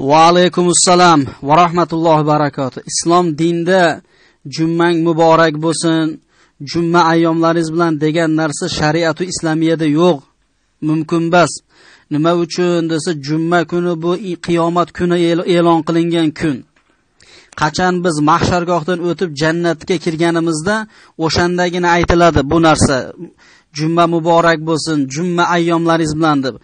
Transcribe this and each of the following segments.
Va alaykum assalom va rahmatullohi va barakatuh. Islom dinda jummang muborak bo'lsin, jumma ayyomlaringiz bilan degan narsa shariatu islomiyada yo'q. Mumkin emas. Nima uchun desa, jumma kuni bu qiyomat kuni e'lon qilingan kun. Qachon biz mahshargohdan o'tib jannatga kirganimizda o'shandagina aytiladi bu narsa. Jumma muborak bo'lsin, jumma ayyomlaringiz bilan deb.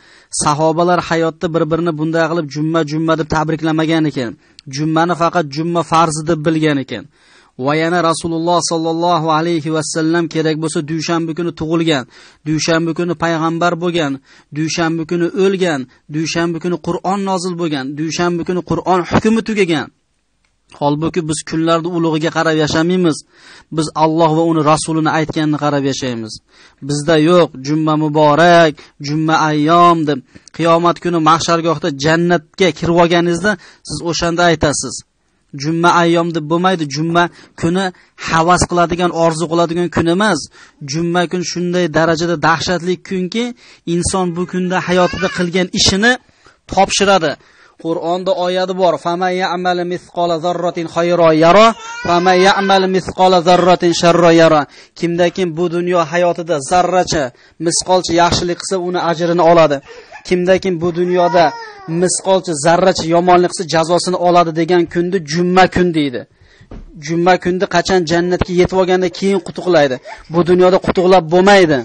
Sahobalar hayotda bir-birini bunday qilib jumma jumma deb tabriklamagan ekan. Jummani faqat jumma farzi deb bilgan ekan. Va yana Rasululloh sallallohu alayhi va sallam kerak bo'lsa dushanba kuni tug'ilgan, dushanba kuni payg'ambar bo'lgan, dushanba kuni o'lgan, dushanba kuni Qur'on nozil bo'lgan, dushanba kuni Qur'on hukmi tugagan. Holbuki biz kunlarni ulug'iga qarab yashamaymiz. Biz Alloh va uni rasulini aytganini qarab yashaymiz. Bizda yo'q jumma muborak, jumma ayyom deb. Qiyomat kuni mahshargohda jannatga kirib olganingizda siz o'shanda aytasiz. Jumma ayyom deb bo'lmaydi. Jumma kuni havas qiladigan, orzu qiladigan kun emas. Jumma kun shunday darajada dahshatli kunki, inson bu kunda hayotida qilgan ishini topshiradi. Qur'onda oyati bor: "Faman ya'mal misqola zarratin khayran yara, faman ya'mal misqola zarratin sharran yara." Kimda kim bu dunyo hayotida zarracha, misqolcha yaxshilik qilsa, uni ajrini oladi. Kimda kim bu dunyoda misqolcha, zarracha yomonlik qilsa, jazosini oladi degan kunni jumma kun deydi. Jumma kunni qachon jannatga yetib olganda keyin qutuqlaydi. Bu dunyoda qutuqlab bo'lmaydi.